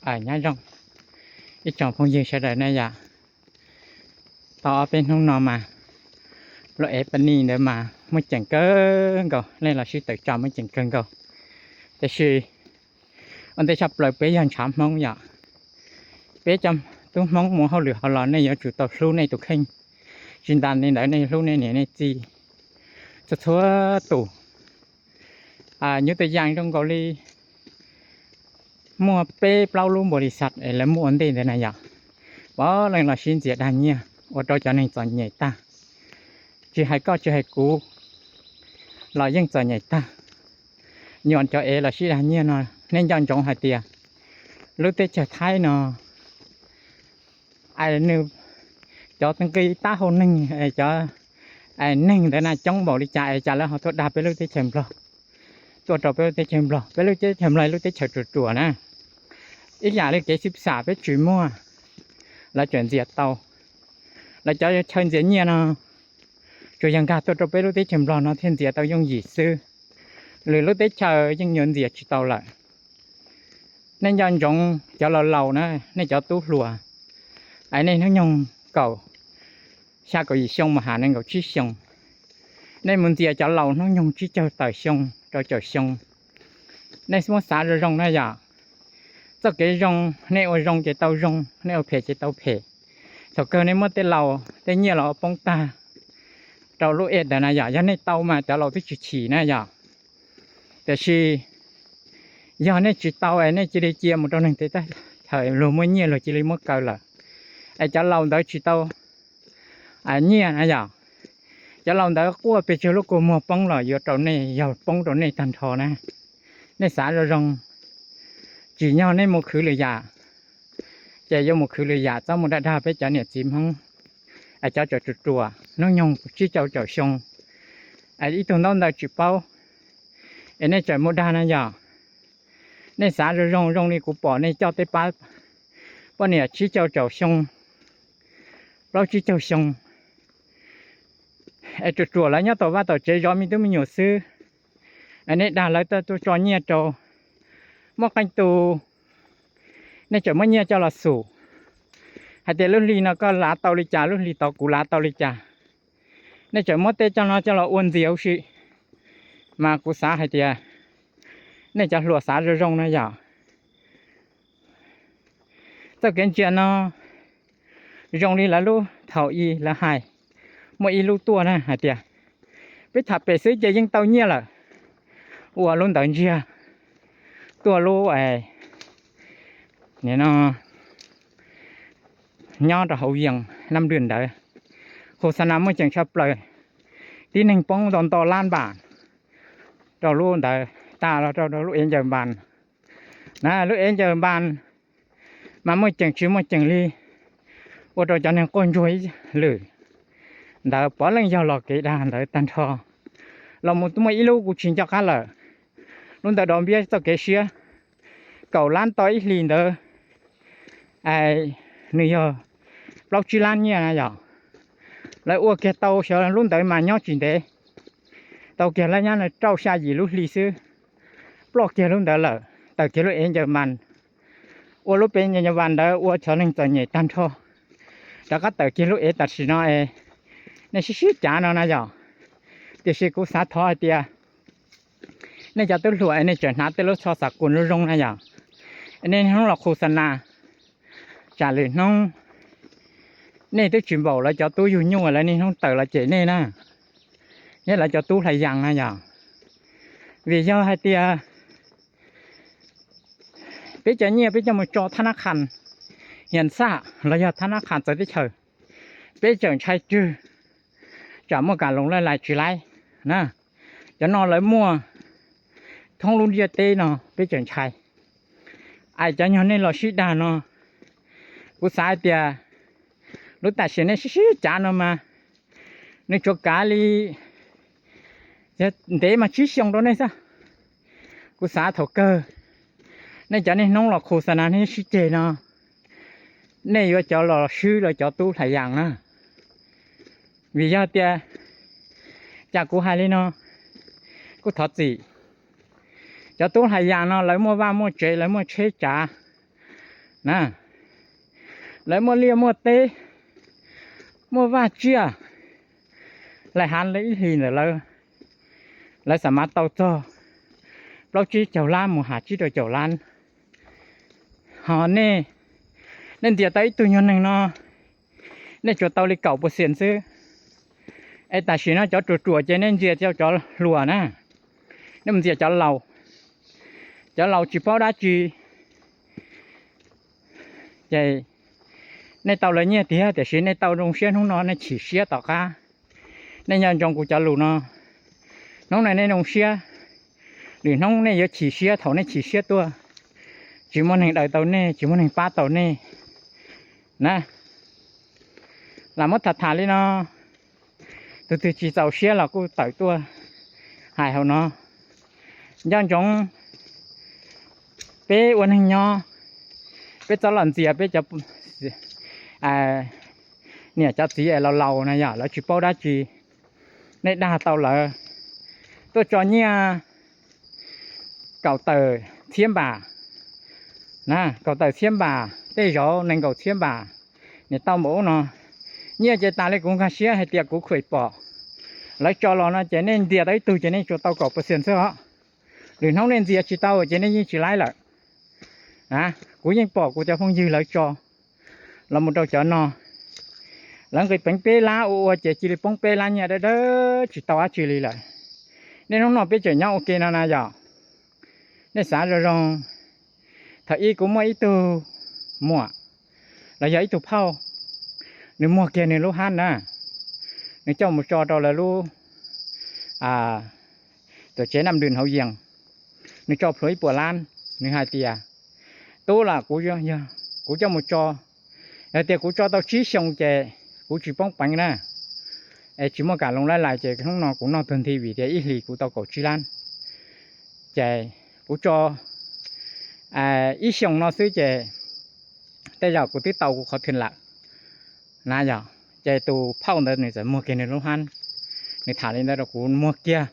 Nyob zoo ib tsoom phooj ywg sawv daws na yom. Tau ob peb hnub no mas lub ev pa ni ntawd mas muaj ceem kawg nkaus, nej los sib tawm tso muaj ceem kawg nkaus. Tiam sis ua ntej tshaj plaws peb yog ntshav Hmoob yom, peb cov tub Hmoob mus hauj lwm hauv los nej yuav tsum tau hlub nej tus kheej, tsis tas li ntawd nej hlub nej niam nej txiv txhua txhua tus. Nyuj tus yas zoo nkaus li muaj peb plaub lub npau li xaj es lawv muaj ua ntej ntawd na yom, puav leej los sib ntxias dag nyiaj ua rau cov neeg txom nyem tag. Tsis hais koj tsis hais kuv los yeej txom nyem tag. Nyuam cov ev los sib dag nyiaj no, nej nco ntsoov hais tias lub teb chaws Thaib no, nws cov nqi tab hau neeg, cov neeg ntawd na coob npaum li cas es cas lawv ho tuaj dag peb lub teb chaws Nplog, tuaj rau peb lub teb chaws Nplog, peb lub teb chaws Nplog lub teb chaws ruam ruam na, ib yam li kev xib xam peb tsis muaj, lawv tseem ntxias tau. Lawv cov chaw ntxias nyiaj no tsuas yog nkag tuaj rau peb lub teb chaws Nplog no thiaj ntxias tau yooj yim xwb, lwm lub teb chaws yeej yuav ntxias tsis tau lawm. Nej nco ntsoov cov laus laus na, nej cov tub hluas, es nej hnub nyoog kaum xya kaum yim xyoo mus has nees nkaum tsib xyoo, nej mus ntxias cov laus hnub nyoog tsib caug tawm xyoo rau caum xyoo, nej muab xav zoo zoo na yom. Txoj kev zoo, nej ua zoo ces tau zoo, nej ua phem ces tau phem. Thaum kawg nej muab tej laus tej nyiaj los ua poob tag rau lub ev ntawd na yom, yog nej tau mas cov laus twb tsis chim na yom. Tiam sis yog nej tsis tau es nej cia li cia mus rau neeg tes teb chaws, luag muaj nyiaj luag cia li muab kaw lawm, es cov laus ntawd tsis tau nyiaj na yom, cov laus ntawd quaj pes tsawg lub kua muag poob los yuav rau nej, yog poob rau nej tag nrho na. Nej xav zoo zoo, tsim nyog nej mus khwv lwm yam, ces yuav mus khwv lwm yam, txhob mus dag dag peb cov niam txiv Hmoob, es cov tseem ruam ruam hnub nyoog tsib caug caum xyoo, es ib tug ntaub ntawv tsis paub, es nej tseem mus dag na yom. Nej xav zoo zoo, zoo li kuv pom nej coj tej pab poj niam tsib caug caum xyoo, plaub tsib caug xyoo, es ruam ruam lawv nyob tom vaj tom tsev zov me tub me nyuam xwb, es nej dag lawv tuaj tso nyiaj rau, muaj qee tus nej tseem muab nyiaj coj los xum hais tias lub hli no koj lav tau li cas, lub hli tod kuv lav tau li cas, nej tseem muab tej coj no coj los ua ntxias huv si, mas kuv xav hais tias nej cov hluas xav zoo zoo na yom. Txoj kev ntsia no zoo li lawv lub thaum ub lawv hais, muaj ib lub tuaj na hais tias peb tham pem xwb ces yeej tau nyiaj lawm, ua lub ntawd ntsiag tuaj lub no nyob rau hauv Yees Nam Dwm ntawd, khu xa nas muaj ceem tshaj plaws, tib neeg poob ntau ntau lab npam rau lub ntawd, tas los rau rau lub ev ncaws npas na, lub ev ncaws npas mas muaj ceem tsis muaj ceem li, ua rau cov neeg quaj ntsuag ib lwm ntawd puav leej yog los kev dag ntawd tag nrho. Los mus muaj ib lub kuv tsis nco qab lawm, lub ntawd dov npiab txoj kev siab, kaum lab to ib hlis ntawd, nws yog plaub tsib lab nyiaj na yom. Lawv ua kiag tau xyov lub ntawd mas nyob tsis ntev, tau kiag lab nyab rau xya yim lub hli xwb, ploj kiag lub ntawd lawm, tawm kiag lub ev ncaws npas, ua lub ev ncaws npas ntawd ua cov neeg txom nyem tag nrho, rov qab tawm kiag lub ev tam sim no es nej sib sib cav no na yom. Tiam sis kuv xav thov hais tias nej cov tub hluas es nej tseem hnav tej lub tsho xav kuas zoo zoo na yom, es nej niaj hnub los khu xa nas, tsam lwm hnub nej twb tsis npaum lawv cov tub yug nyuj lawv niaj hnub tawm los cem nej na, thiab lawv cov tub hlais yas na yom. Vim yog hais tias peb cov nyiaj peb coj mus tso thab nab qhas hias xaj los yog thab nab qhas txawv teb chaws, peb tseem ntshai tswg, tsam muaj kam loos laj lais tsis laib na. Cov no lawv muaj thoob lub ntiaj teb no peb tseem ntshai. Ais cov nyuag nej los sib dag no, kuv xav hais tias lub tam sim nej sib sib cav no mas nws tsuas kav li ntev mas tsib xyoo rau nej xwb. Kuv xav thaum kawg nej cov niaj hnub los khu xa nas nej sib ceg no, nej yuav cov los swb lawv cov tub hlais yas na. Vim yog tias cas kuv hais li no, kuv thov txim. Cov tub hlais yas no lawv muaj vaj muaj tsev, lawv muaj tsheb tsav, na. Lawv muaj liaj muaj teb, muaj vaj tsiaj, lawv hav lawv ib hlis ntawm lawv, lawv xam mas tau txog plaub tsib caug lab mus has tsib rau caum lab. Ho nej, nej ntxias tau ib tug nyuag neeg no, nej tsuas tau li kaum pua xees xwb. Es tam sim no cov ruam ruam ces nej ntxias cov hluas na, nej mus ntxias cov laus. Cov laus tsis paub dab tsi, ces nej tau lawv nyiaj tiag, tiam sis nej tau zoo siab hnub no nej chim siab tom qab. Nej nco ntsoov kuv cov lus no, hnub no nej zoo siab, lwm hnub nej yuav chim siab thaum nej chim siab tuaj, tsis muaj neeg daws tau nej, tsis muaj neeg pab tau nej na. Lam muab tham tham li no, tus twg tsis txaus siab los kuj tawm tuaj hais hauv no. Nco ntsoov, peb ua neeg nyob, peb txhob los ntxias peb cov niam cov txiv es laus laus na yom, lawv tsis paub dab tsi. Nej dag tau lawv, tuaj tso nyiaj kaum tawm txhiab npam na, kaum tawm txhiab npam, tej zaum nees nkaum txhiab npam, niam tau npaum ub no. Nyiaj ces tas li kuv nkag siab hais tias kuv khuam pom lawv tso los no ces nej ntxias tau ib tug ces nej tsuas tau kaum pua xees xwb os. Lwm hnub nej ntxias tsis tau ces nej yeej tsis laib lawm. Kuv yeej pom kuv cov phooj ywg lawv tso los mus rau cov no, lawv nqis peev peb lab ua ua ces cia li poob peb lab nyiaj dawb dawb tsis tau dab tsi li lawm. Nej hnub no peb tseem nyob ua ke no na yom. Nej xav zoo zoo, thaum ub kuv muaj ib tug muam los yog ib tug phauj, nws muag kiag nws lub hab na, nws coj mus tso rau lawv lub tuam tsev Nam Dwm hauv Yees, nws tso plhuav ib puas lab, nws hais tias, tub, lam kuv, kuv coj mus tso, yog tias kuv tso tau tsib xyoo ces kuv tsis poob peev na, es tsis muaj kam loo lab lais ces hnub no kuv noj tuag nthi vim tias ib hlis kuv tau kaum tsib lab. Ces kuv tso ib xyoos no xwb ces tej zaum kuv twb tau kuv qhov thwm lawm na yom. Ces tus phauj ntawd nws txawm muag kiag nws lub hab, nws tham li ntawd rau kuv, muag kiag,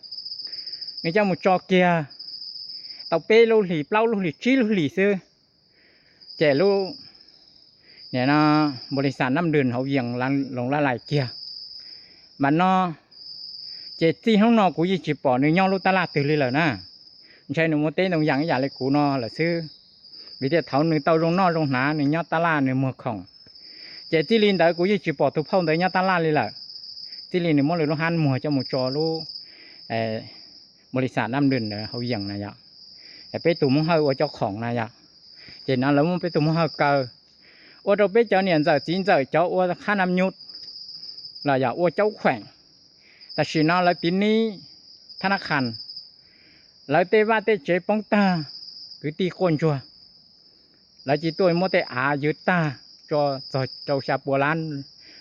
nws coj mus tso kiag tau peb lub hlis, plaub lub hlis, tsib lub hlis xwb, ces lub, nim no, npaus lis xas Nam Dwm hauv Yees loo lab lais kiag. Mas no ces txij hnub no kuv yeej tsis pom nws nyob lub tab laj twg li lawm na. Ntshai nws muaj teb ntoo yas ib yam li kuv no lawm xwb, vim tias thaum nws tau zoo noj zoo hnav nws nyob tab laj nws muag khoom. Ces txij li ntawd kuv yeej tsis pom tus phauj ntawd nyob tab laj li lawm. Txij li nws muab lub hab muag coj mus tso lub npaus lis xas Nam Dwm hauv Yees na yom, peb tus Moob Hawj ua cov khoom na yom. Ces no lawv muab peb tus Moob Hawj kaw, ua rau peb cov niam ntxawm txiv ntxawm cov ua qhab nam nyuj los yog ua caub khueem. Tam sim no lawv tiv nib thab nab khas, lawv tej vaj tej tsev poob tag, kwv tij quaj ntsuag, lawv cia tuaj muab tej av ywg tag, tso txog rau xya pua lab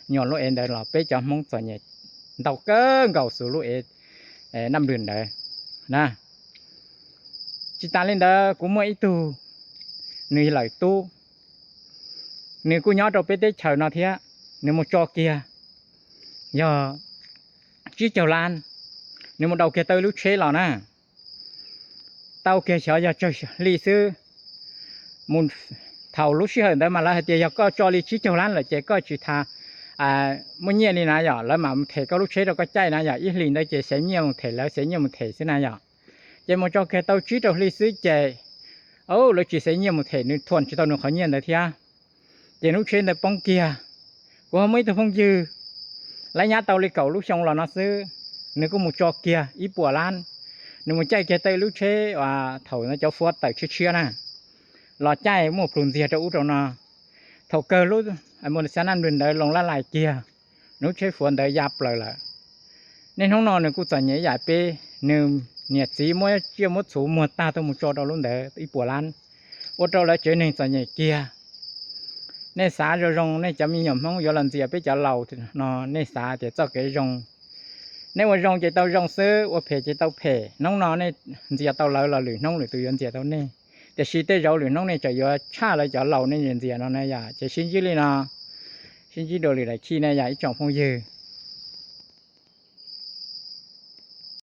nyuag lub ev ntawd los peb cov Hmoob txom nyem ntau kawg nkaus xws lub ev Nam Dwm ntawd na. Tsis tas li ntawd kuv muaj ib tug, nws lawm tub, nws kuj nyob rau peb teb chaws no thiab, nws mus tso kiag yog tsib caug lab, nws mus daus kiag tau ib lub tsheb los na. Tau kiag xyov yog tsawg hli xwb, mus thaum lub sij hawm ntawd mas lawv hais tias yog koj tso li tsib caug lab lawm ces koj tsis tas muaj nyiaj li na yom, lawv mam them koj lub tsheb rau koj caij na yom, ib hlis ntawd ces xev nyiaj mus them, lawv xev nyiaj mus them xwb na yom. Ces mus tso kiag tau tsib rau hli xwb ces lawv tsis xev nyiaj mus them, nws thuam tsis tau nws qhov nyiaj ntawd thiab. Ces lub tsheb ntawd poob kiag. Kuv ho muaj ib tug phooj ywg, lawv nyab tau li kaum lub xyoo los no xwb, nws kuj mus tso kiag ib puas lab, nws mus caij kiag tau ib lub tsheb uas thaum no cov fuav tawm tshiab tshiab na, los caij muaj plhus ntxiag rau ub rau no. Thaum kawg lub npaus lis xas Nam Dwm ntawd loo lab lais kiag, nws lub tsheb fuav ntawd ya plaws lawm. Niaj hnub no nws kuj txom nyem ib yam peb, nws niam txiv muab tsiaj muab txhuv muag tag tuaj mus tso rau lub ntawd ib puas lab, ua rau lawv tsev neeg txom nyem kiag. Nej xav zoo zoo, nej cov me nyuam Hmoob yuav los ntxias peb cov laus no, nej xav tias txoj kev zoo, nej ua zoo ces tau zoo xwb, ua phem ces tau phem. Hnub no nej ntxias tau lawv los lwm hnub lwm tus yuav ntxias tau nej, tiam sis tej zaum lwm hnub nej tseem yuav tshaj lawv cov laus nej ntxias no na yom. Ces sib ntsib li no, sib ntsib dua lwm daim chij na yom ib tsoom phooj ywg.